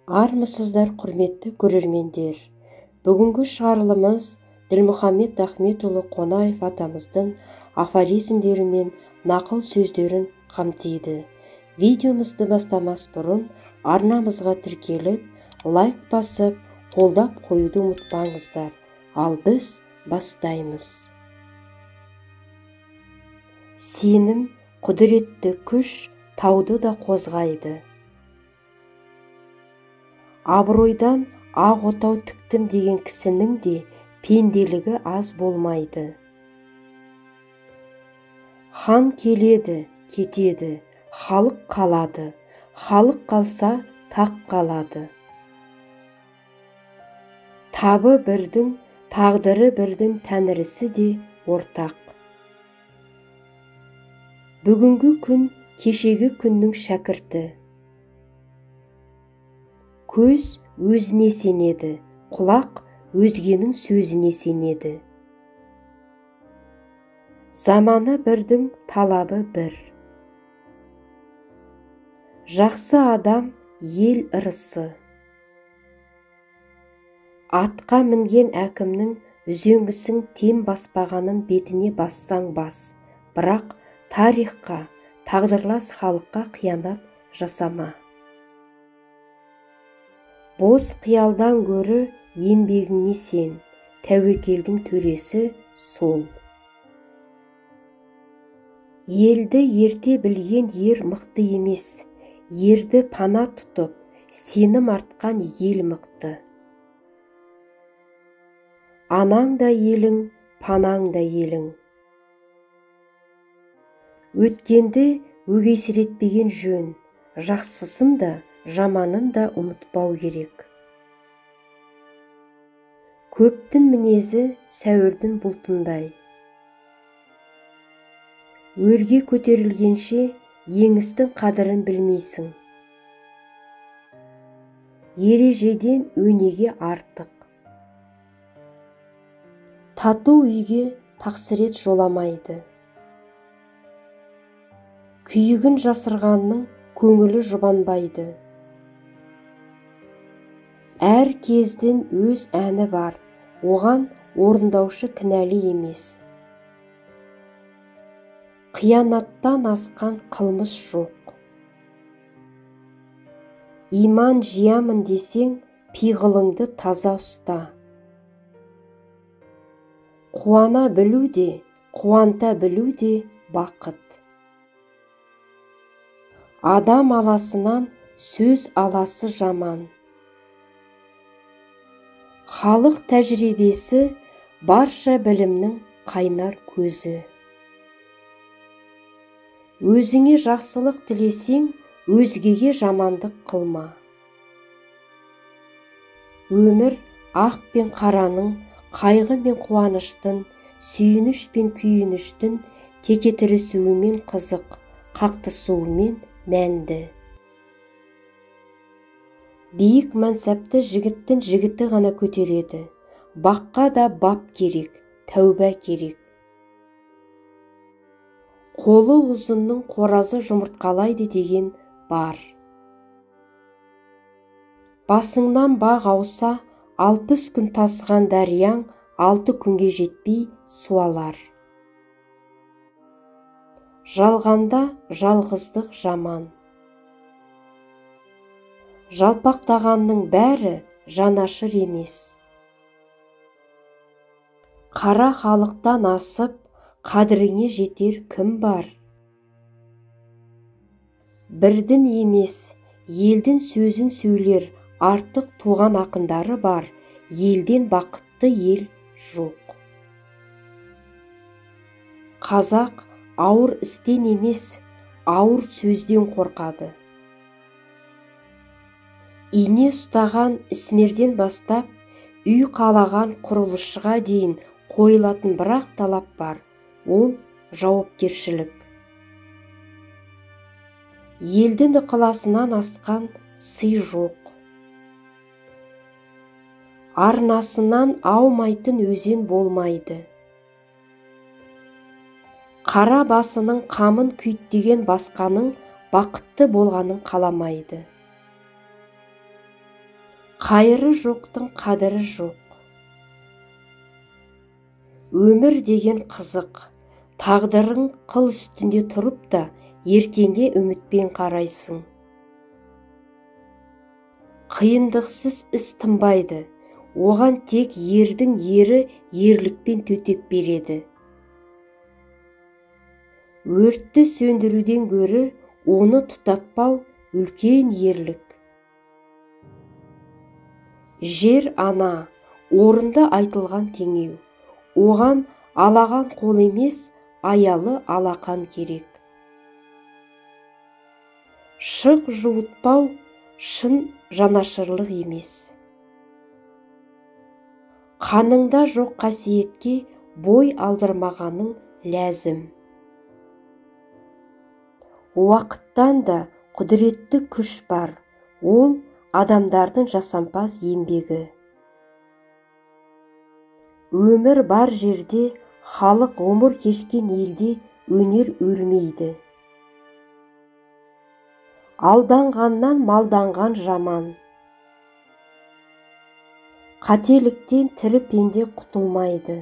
Армысыздар, құрметті көрермендер! Бүгінгі шығарылымыз Ділмұхамед Ахметұлы Қонаев атамыздың афоризмдері мен нақыл сөздерін қамтиды. Видеомызды бастамас бұрын арнамызға тіркеліп, лайк басып, қолдап қоюды ұмытпаңыздар. Ал біз бастаймыз. Сенім құдіретті күш, тауды да қозғайды. Абыройдан ақ отау тіктім деген кісінің де пенделігі аз болмайды. Хан келеді, кетеді, халық қалады, халық қалса, тақ қалады. Табы бірдің, тағдыры бірдің тәңірісі де ортақ. Бүгінгі күн кешегі күннің шәкірті. Көз өзіне сенеді, құлақ өзгенің сөзіне сенеді. Заманы бірдің талабы бір. Жақсы адам ел ырысы. Атқа мінген әкімнің үзеңгісін тем баспағанын бетіне бассаң бас, бірақ тарихқа, тағдырлас халыққа қиянат жасама. Бос қиялдан гөрі еңбегіңе сен, тәуекелдің төресі сол. Елді ерте білген ер мықты емес, ерді пана тұтып, сенім артқан ел мықты. Анаң да елің, панаң да елің. Өткенді өгейсіретпеген жөн, жақсысын да, жаманын да ұмытпау керек. Көптің мінезі сәуірдің бұлтындай. Өрге көтерілгенше еңістің қадірін білмейсің. Ережеден өнеге артық. Тату үйге тақсырет жоламайды. Күйігін жасырғанның көңілі жұбанбайды. Әр кездің өз әні бар, оған орындаушы кінәлі емес. Қиянаттан асқан қылмыс жоқ. Иман жиямын десең, пиғылыңды таза ұста. Қуана білу де, қуанта білу де бақыт. Адам аласынан сөз аласы жаман. Халық тәжірибесі барша білімнің қайнар көзі. Өзіңе жақсылық тілесең, өзгеге жамандық қылма. Өмір ақ пен қараның, қайғы мен қуаныштың, сүйініш пен күйініштің текетіресуімен қызық, қақтысуымен мәнді. Биік мансапты жігіттің жігіті ғана көтереді. Баққа да бап керек, тәуба керек. Қолы ұзынның қоразы жұмыртқалайды деген бар. Басыңнан бақ ауса, 60 күн тасыған дарияң 6 күнге жетпей суалар. Жалғанда жалғыздық жаман. Жалпақтағанның бәрі жанашыр емес. Қара халықтан асып, қадіріңе жетер кім бар? Бірдің емес, елдің сөзін сөйлер артық туған ақындары бар, елден бақытты ел жоқ. Қазақ ауыр істен емес, ауыр сөзден қорқады. Ине ұстаған ісмерден бастап, үй қалаған құрылысшыға дейін қойылатын бірақ талап бар, ол жауапкершілік. Елдің ықыласынан асқан сый жоқ. Арнасынан аумайтын өзен болмайды. Қара басының қамын күйттеген басқаның бақытты болғанын қаламайды. Қайыры жоқтың қадірі жоқ. Өмір деген қызық, тағдырың қыл үстінде тұрып та ертеңге үмітпен қарайсың. Қиындықсыз іс тынбайды, оған тек ердің ері ерлікпен төтеп береді. Өртті сөндіруден гөрі оны тұтатпау үлкен ерлік. Жер ана, орынды айтылған теңеу. Оған алаған қол емес, аялы алақан керек. Шық жуытпау шын жанашырлық емес. Қаныңда жоқ қасиетке бой алдырмағаның ләзім. Уақыттан да құдіретті күш бар, ол адамдардың жасампаз еңбегі. Өмір бар жерде, халық ғұмыр кешкен елде өнер өлмейді. Алданғаннан малданған жаман. Қателіктен тірі пенде құтылмайды.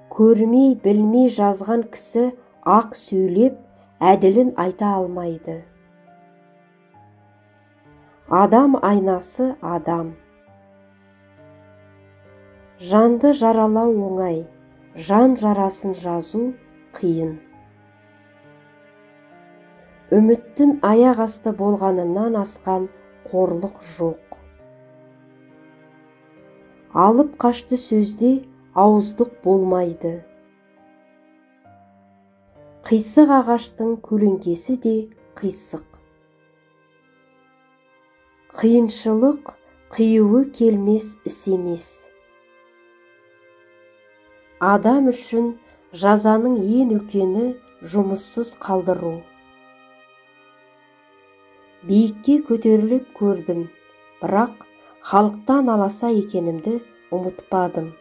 Көрмей, білмей жазған кісі ақ сөйлеп, әділін айта алмайды. Адам айнасы адам. Жанды жаралау оңай, жан жарасын жазу қиын. Үміттің аяқ асты болғанынан асқан қорлық жоқ. Алып қашты сөзде ауыздық болмайды. Қисық ағаштың көлеңкесі де қисық. Қиыншылық қиюы келмес іс емес. Адам үшін жазаның ең үлкені жұмыссыз қалдыру. Биікке көтеріліп көрдім, бірақ халықтан аласа екенімді ұмытпадым.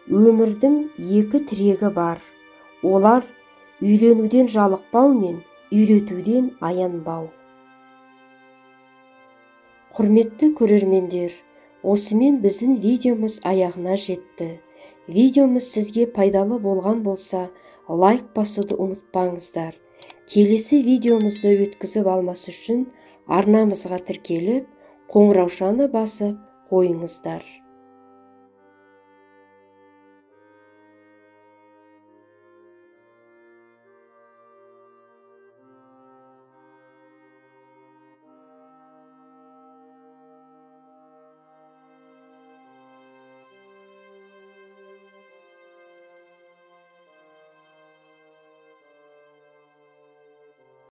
Өмірдің екі тірегі бар. Олар үйренуден жалықпау мен үйретуден аянбау. Құрметті көрермендер, осымен біздің видеомыз аяғына жетті. Видеомыз сізге пайдалы болған болса, лайк басуды ұмытпаңыздар. Келесі видеомызды өткізіп алмас үшін арнамызға тіркеліп, қоңыраушаны басып қойыңыздар.